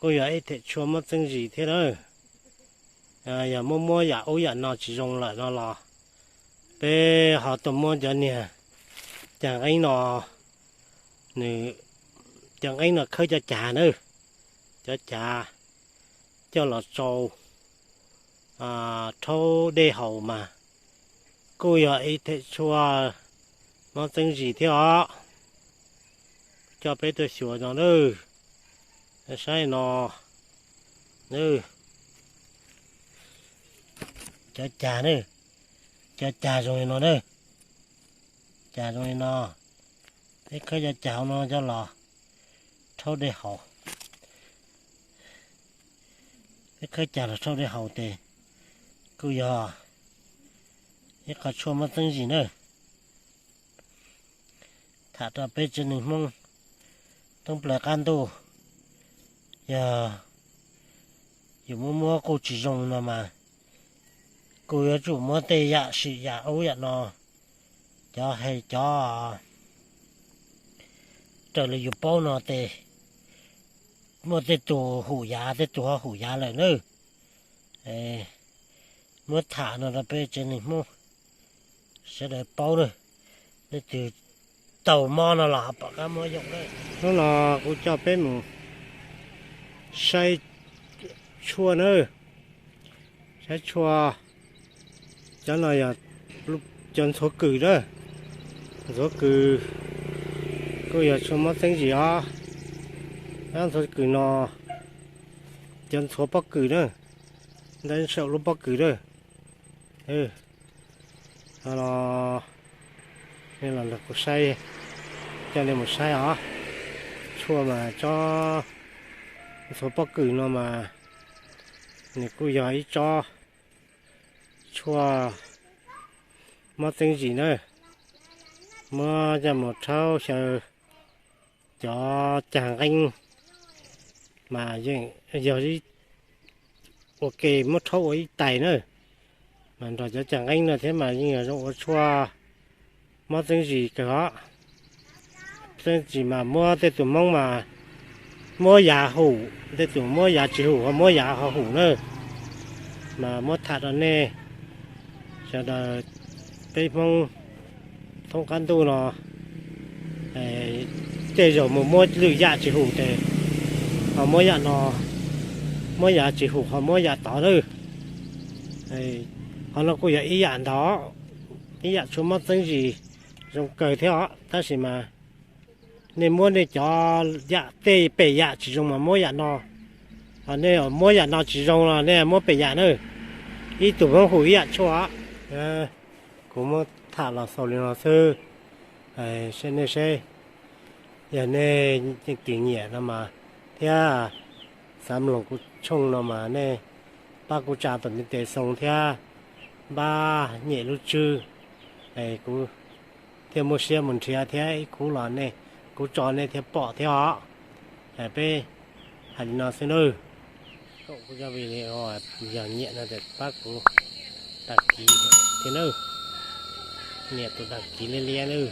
kuj yog ib them tshuaj mob txeeb zis thiab na. Yog muab muab yam ub yam no tsis zoo lawm no los peb ho tuaj muab cov niag cag nqeeb no, nws, cov nqeeb no khawb cov cag na, cov cag coj los tsau rhaub dej haus mas kuj yog ib them tshuaj mob txeeb zis thiab os. Coj peb tuaj xyuas no na, saib no, cov cag na, cov cag zoo li no na, cag zoo li no, peb khawb cov cag hauv no coj los rhaub dej haus, peb khawb cag los rhaub dej haus ces kuj yog ib qho tshuaj mob txeeb zis na. Tham rau peb tsev neeg Hmoob thoob plaws qab ntuj, yog yus muab muab kuj tsis zoo no mas kuj yuav tsum muab tej yam sim yam ub yam no, cov hais cov raws li yus paub no ces muaj tej tus hum yav, tej tus ho hum yav lawm na. Muab tham no rau peb tsev neeg Hmoob sawv daws paub na. Leej twg tau mob no los pom qab muab yoom na. Hnub no kuv coj peb mus saib tshuaj na, saib tshuaj. Cov no yog cov ntxhuav kws na, ntxhuav kws kuj yog tshuaj mob txeeb zis os. Cov ntxhuav kws no, cov ntxhuav pob kws na, ntawm saum lub pob kws na. Los, los nrog kuv saib, coj nej mus saib os. Tshuaj mas tsob ntxhuav pob kws no mas nws kuj yog ib tsob tshuaj mob txeeb zis na. Muab coj mus rhaub xyaw cov cag nqeeb mas yeej yog ua ke muab rhaub ua ib tais na, mas nrog cov cag nqeeb no thiab mas yeej yog zoo ua tshuaj mob txeeb zis kawg os. Txeeb zis mas muab tej tus Hmoob mas muab yav hum, tej tus muab yav tsis hum ho muab yav ho hum na. Mas muab tham rau nej sawv daws, peb Hmoob thoob qab ntuj no, tej zaum mus muab lwm yam tsis hum ces ho muab yam no, muab yav tsis hum ho muab yam tod na. Qhov no kuj yog ib yam ntawd, ib yam tshuaj mob txeeb zis zoo kawg thiab os, tab sis mas nej muab nej cov yam tej pem yam tsis zoo mas muab yam no, ho nej muab yam no tsis zoo los nej muab pem yam na. Ib tug Hmoob hum ib yam tshuaj. Kuv muab tham los xaus li no xwb, seb nej seb, yog nej leej twg nyiam no mas thiab xav mloog kuv tshooj no mas nej pab kuv tsa tus ntiv tes xoo thiab npaj nyem lub tswb, kuv thiaj muaj siab mus nrhiav thiab ib khub los nej, kuv tso nej thiaj pom thiab os. Peb hais li no xwb nawb. Kuv cov video yog nyiam no ces pab kuv đăng ký thiab nawb. Nias tus đăng ký liab liab nawb.